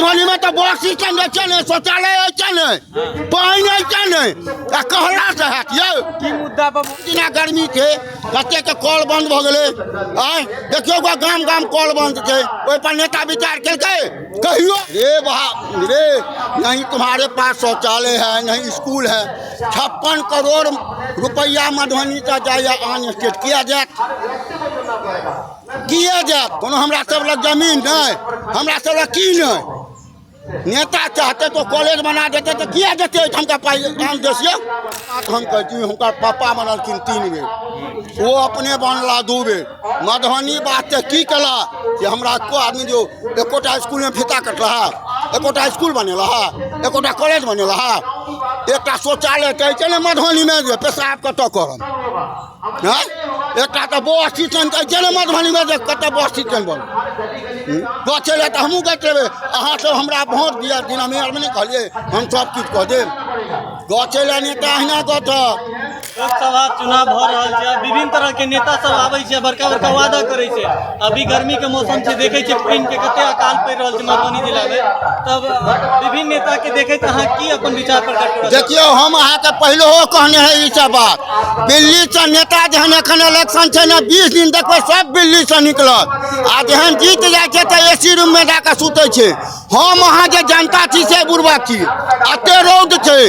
मधुबनीमे तऽ bus stand छै ने, शौचालय छै ने, पानि छै ने, आ कहलासँ हैत यौ? की मुद्दा पर? जेना गर्मी छै, कतेकके कल बन्द भऽ गेलै। आँय देखियौ गो, गाम गाम कल बन्द छै, ओहिपर नेता विचार केलकै कहियो? रे बा रे, नहीं तुम्हारे पास शौचालय है, नहीं स्कूल है। 56 करोड़ रुपैआ मधुबनी से जाइए आन स्टेट। किया जायत, किया जायत? कोनो हमरा सब लग जमीन नहि, हमरा सब लग की नहि। नेता चाहते तो कॉलेज बना देते, तऽ किया देते एहिठामका पाइ आन देश यौ? बात हम कहै छी, हुनकर पापा बनलखिन तीन बेर, ओ अपने बनला दू बेर। मधुबनी बात की कला कि हमरा एको आदमी जो एकोटा स्कूलमे फीता कटला है, एकोटा स्कूल बनेला है, एकोटा कॉलेज बनेला है, एकटा शौचालय कहै छै ने मधुबनीमे जे पेशाब कतऽ करब? हँ, एकटा तऽ बस स्टैंड कहै छै ने मधुबनीमे जे कतऽ बस स्टैंड बनल? बचै लए तऽ हमहूँ गैत लेबै। अहाँ सब हमरा वोट दिअ, दिना मेयरमे नहि कहलियै, हम सब किछु कऽ देब। गचै लए नेता अहिना गचत। लोकसभा चुनाव भऽ रहल छै, विभिन्न तरह के नेता सब आबै छै, बड़का बड़का वादा करै छै। अभी गर्मी के मौसम छै, देखै छियै पानि के कते अकाल पड़ि रहल छै मधुबनी जिला मे। तब विभिन्न नेता के देखैत अहाँ की अपन विचार प्रकट करब? देखियौ, हम अहाँके पहिलहो कहने है ई सब बात। दिल्लीसँ नेता जहन, एखन इलेक्शन छै ने, 20 दिन देखबै सब दिल्लीसँ निकलत, आ जहन जीत जाइ छै तऽ एसी रूममे जा कऽ सुतै छै। हम अहाँ जे जनता छी से बुड़बक छी। एते रौद छै,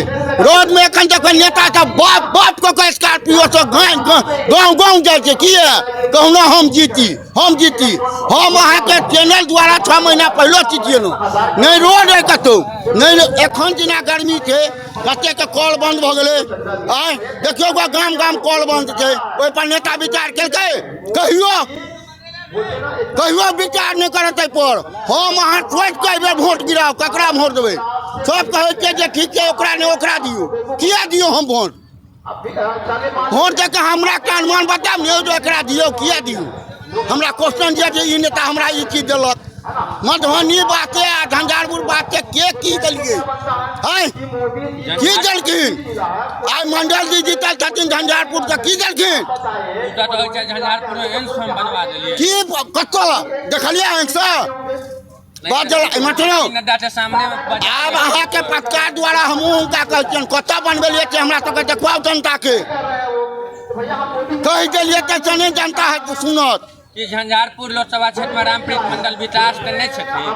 रौदमे एखन देखबै नेता सब बाप बाप कऽ कऽ स्कॉर्पियोसँ गाँव गाँव गाँव जाइ छै। किए? कहुना हम जीती, हम जीती। हम अहाँके चैनल द्वारा 6 महीना पहिलो चिचिएलहुँ, नहि रोड अइ कतहु नहि। एखन जेना गर्मी छै, कतेकके कल बन्द भऽ गेलै। आँय देखियौ गो, गाम गाम कल बन्द छै, ओहिपर नेता विचार केलकै कहियो? कहियो विचार नहि करत एहिपर। हम अहाँ सोचि कऽ एहिबेर वोट गिराउ, ककरा वोट देबै। सब कहै छै जे ठीक छै, ओकरा नहि ओकरा दियौ। किया दियौ हम वोट? वोट दऽ कऽ हमरा एकटा अनुमान बतायब ने जे एकरा दियौ, किया दियौ? हमरा क्वेश्चन जे ई नेता हमरा ई चीज देलक मधुबनी बाते आ झंझारपुर बाते, के की देलियै? आँय, की देलखिन? आइ मंडल जी जीतल छथिन झंझारपुर से, की देलखिन? दूटा तऽ होइ छै, झंझारपुर मे एम्स हम बनवा देलियै। की, कतऽ देखलियै आँखिसँ? बाजल मतलब नड्डा के सामने मे आब अहाँके पत्रकार द्वारा हमहूँ हुनका कहै छियनि, कतऽ बनबेलियै से हमरा सबके देखबाउ जनताके। कहि देलियै तऽ चने जनता है सुनत। कि झंझारपुर लोकसभा क्षेत्र मे रामप्रीत मंडल विकास केने छथिन?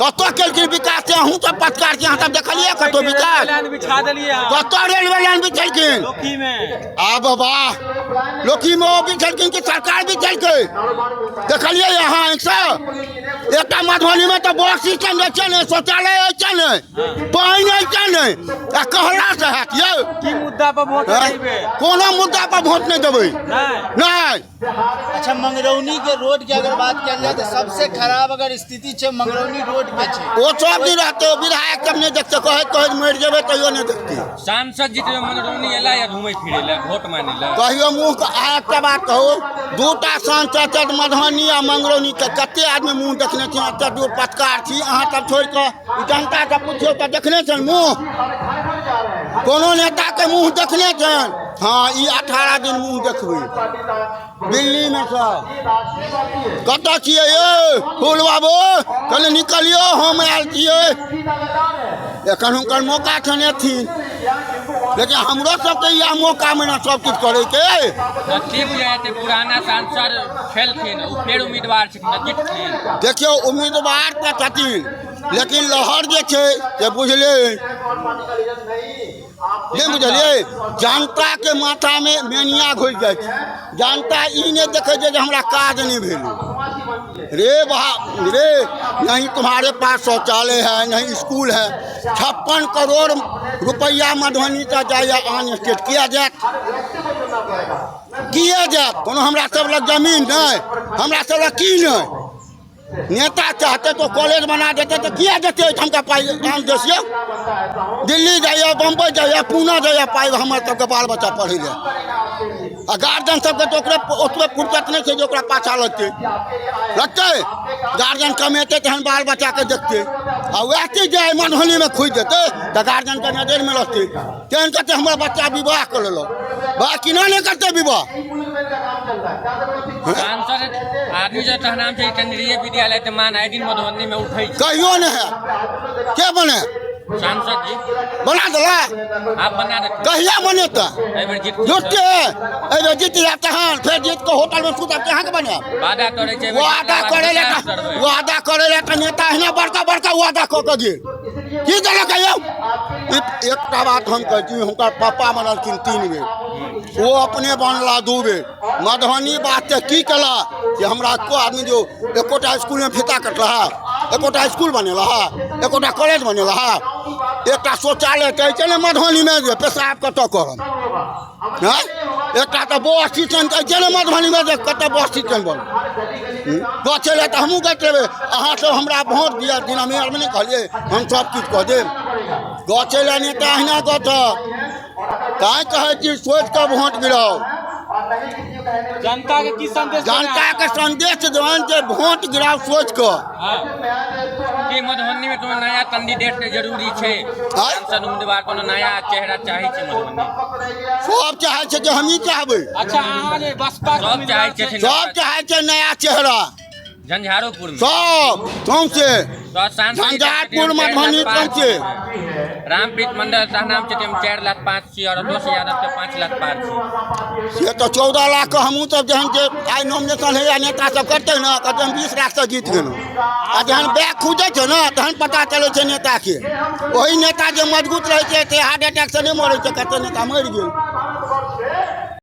कतऽ केलखिन विकास से? अहूँ सब पत्रकार छी, अहाँ सब देखलियै कतौ विकास? लाइन बिछा देलियै अहाँ। कतऽ रेलवे लाइन बिछेलखिन? लोकी मे। आ बाबा, लोकीमे ओ बिछेलखिन कि सरकार बिछेलकै? देखलियै अहाँ आँखिसँ? एकटा मधुबनीमे तऽ बस स्टैंड छै ने, शौचालय छै ने, पानि छै ने, आ कहलासँ हैत यौ? की मुद्दा पर वोट देबै? कोनो मुद्दा पर वोट नहि देबै। नहि? नहि। अच्छा, मंगरौनी के रोड के अगर बात कयल जाय तऽ सबसे खराब अगर स्थिति छै, मंगरौनी रोड के छै। ओ सब दिन रहतै, विधायक सब नहि देखतै। कहैत कहैत मरि जेबै, तैयो नहि देखतै। सांसद जीतबै, मंगरौनी एला या घुमै फिरै लए, वोट मानै लए? कहियो मुँह, आ एकटा बात कहू, दूटा सांसद छथि मधुबनी आ मंगरौनीके, कते आदमी मुँह देखने छी? एते दूर पत्रकार छी अहाँ सब, छोड़ि कऽ ई जनतासँ पुछियौ तऽ देखने छनि मुँह? कोनो नेताके मुँह देखने छनि? हँ, ई 18 दिन मुँह देखबै दिल्लीमे सँ। कतऽ छियै यौ फूल बाबू? कनि निकलियौ, हम आयल छियै। एखन हुनकर मौका छनि, एथिन, लेकिन हमरो सबके इएह मौकामे ने सब किछु करैके। तऽ की बुझाइ छै, पुराना सांसद छलखिन, ओ फेर उम्मीदवार छथिन, तऽ जीतथिन? देखियौ, उम्मीदवार तऽ छथिन, लेकिन लहर जे छै से बुझलियै नहि बुझलियै, जनताके माथामे मेनिया घुसि जाइ छै। जनता ई नहि देखै छै जे हमरा काज नहि भेलै। रे बा रे, नहीं तुम्हारे पास शौचालय है, नहीं स्कूल है। 56 करोड़ रुपैआ मधुबनी से जाइए आन स्टेट। किया जायत, किया जायत? कोनो हमरा सब लग जमीन नहि, हमरा सब लग की नहि। नेता चाहते तो कॉलेज बना देते, तऽ किया देते एहिठामका पाइ आन देश यौ? दिल्ली जाइए, बम्बई जाइए, पूना जाइए, पाइ हमर सबके बाल बच्चा पढ़ै लए। आ गार्जियन सबके तऽ ओकरे ओतबे फुर्सत नहि छै जे ओकरा पाछा लगतै लगतै। गार्जियन कमेतै तहन बाल बच्चाके देखतै। आ वएह चीज जे आइ मधुबनीमे खुजि जेतै तऽ गार्जियनके नजरिमे रहतै, तेहन कहतै हमर बच्चा विवाह कऽ लेलक। बा, केना नहि करतै विवाह? सांसद आदमी जे नाम छै केंद्रीय विद्यालय के मान आइ दिन मधुबनी में उठै छै। कहियो नहि हैत। के बने? सांसद जी बना देला। आप बना देथिन। कहिया बनेतै? एहि बेर जीत झूठे एहि जीत जायब तहन फेर जीत कऽ होटल में सुतब, अहाँके बनायब? वादा करै छै, एहि बेर वादा जीतलाक बाद करै लए विकास तऽ करबै। वादा करै लए तऽ नेता अहिना बड़का बड़का वादा कऽ कऽ गेल, की देलक यौ? एकटा बात हम कहै छी, हुनकर पापा बनलखिन 3 बेर, ओ अपने बनला 2 बेर। मधुबनी बात की केला जे हमरा एको आदमी जो एकोटा स्कूलमे फीता कटला, एकोटा स्कूल बनेला, एकोटा कॉलेज बनेला, एकटा शौचालय कहै छै ने मधुबनीमे जे पेशाब कतऽ करब? हँ, एकटा तऽ बस स्टैंड कहै छै ने मधुबनीमे जे कतऽ बस स्टैंड बनल? गछै लए तऽ हमहूँ गछि लेबै। अहाँ सब हमरा वोट दिअ, दिना मेयरमे नहि कहलियै हम सब किछु कऽ देब। गछै लए नेता अहिना गछत, तैँ कहै छी सोचि कऽ वोट गिराउ। जनता के की संदेश देना है? जनता के संदेश देबनि जे वोट गिराउ सोचि कऽ। हाँ। कि मधुबनी में कोनो नया कैंडिडेट के जरूरी छै? सांसद उम्मीदवार कोनो नया चेहरा चाही छै मधुबनी? सब चाहै छै कि हमही चाहबै। अच्छा, अहाँ जे बसपा के सब उम्मीदवार चाहै छथिन। सब चाहै छै नया चेहरा। झंझारोपुर में सब सौंसे तो सांसद झंझारपुर मधुबनी सौंसे। रामप्रीत मंडल साह नाम छै, 4 लाख 5 छी और अखिलेश यादव के 5 लाख पार छी। से तऽ 14 लाख के हमहूँ सब जहन जे आइ नॉमिनेशन होइए नेता सब करतै ने, कहतै हम 20 लाख से जीत गेलहुँ। आ जहन बैग खुजै छै ने तहन पता चलै छै नेताके। ओही नेता जे मजबूत रहै छै से हार्ट अटैक से नहि मरै छै, कते नेता मरि गेल।